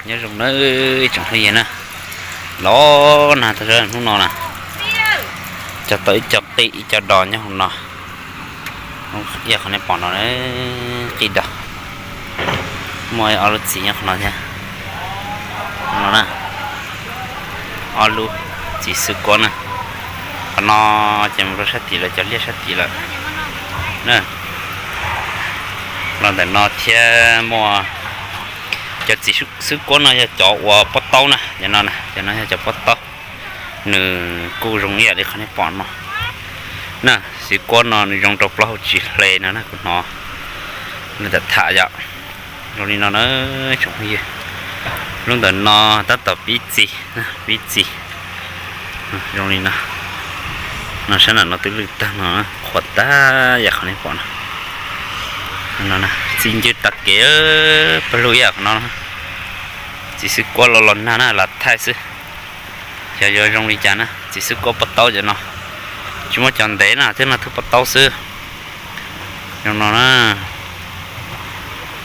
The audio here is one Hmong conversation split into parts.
Nyob zoo nawb ib tsoom phooj ywg na, los nag tag zog hnub no na, cog tau ib co qij ib co dos nyob hauv no. Ib qhov nej pom no, qij dos, muaj ob lub txiv nyob qhov no thiab. No na, ob lub txiv xwb kuab na. Qhov no ces mus rau sab tim lawm, cov liaj sab tim lawm. Los ntawm no thiab muaj cov txiv xwb kuab no yog cov uas pob taub na, cov no, cov no yog cov pob taub. Nws kuj zoo ib yam li qhov nej pom no na. Xwb kuab no nws zoo rau plaub hau tsis hle no na, kuv hnov neeg tham yom. Zoo li no na tsoom phooj ywg, lub ntawm no tab tom pib txiv, pib txiv. Zoo li no, no sab nram no twb lwj tag no, qhuav tag yam qhov nej pom no. Txiv ncw tag kev pawg lug ib yam qhov no. Txiv xwb kuab los los nag na, lam thaij xwb. Xyov yuav zoo li cas na, txiv xwb kuab pob taub cov no, tsis muaj cov ntev na, thiab no thwb pob taub xwb. Zoo no na,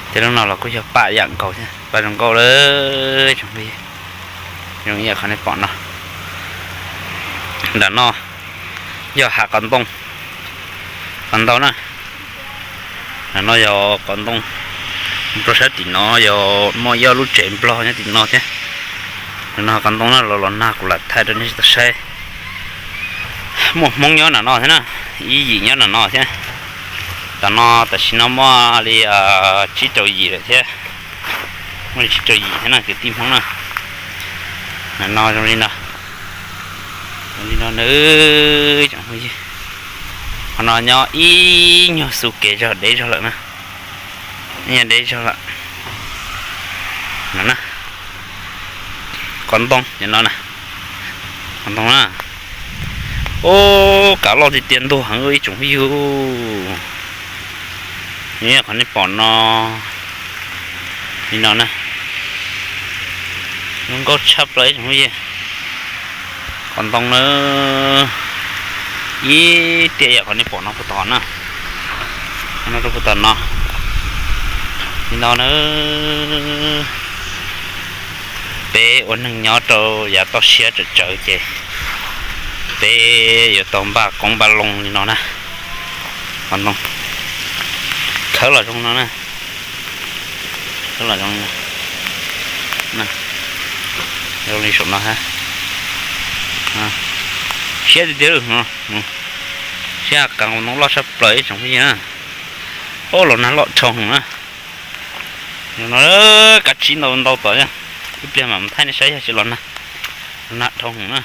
thiab lub no los kuj yog paj yam nkaus thiab, paj zoo nkauj lawm tsoom phooj ywg. Zoo ib yam qhov nej pom no. Nram no yog hav qos ntoo, qos ntoo na. Nram no yog qos ntoo, rau sab tim no yog muaj ib ob lub tsev nplog nyob tim no thiab. Nram no qos ntoo na, los los nag kuv lam thaij rau nej tau saib. Muaj Hmoob nyob nram no thiab na, ib yim nyob nram no thiab. Tam no tam sim no muaj li tsib rau yim lawm thiab. Muaj li tsib rau yim thiab na kwv tij Hmoob na. Nram no zoo li no, zoo li no na. Qhov no nyob ib nyuag xu kev zog deb zog lawm na, ib nyuag deb zog lawm. No na, qos ntoo no na, qos ntoo na. Ub, kav loj tiag tiag, ntuag heev ib tsoom phooj ywg. Qhov nej pom no, li no na, zoo nkauj tshaj plaws ib tsoom phooj ywg. Qos ntoo na, ib tiam yam qhov nej pom no puag tom na, no rau puag tom no, li no na. Peb ua neeg nyob rau yav toj siab tsawv tsawv ces peb yuav tau npaj qoob npaj loo li no na. Qos ntoo khawb los zoo no na, khawb los zoo li no, zoo li saum no hab. Siab tiag tiag, siab qas, qos ntoo loj tshaj plaws ib tsoom phooj ywg na. Ub, los nag loj dhau heev na. No, kab tsib ntau ntau tom, ib pliag mam thaij nej saib yog tsis los nag, los nag dhau heev na.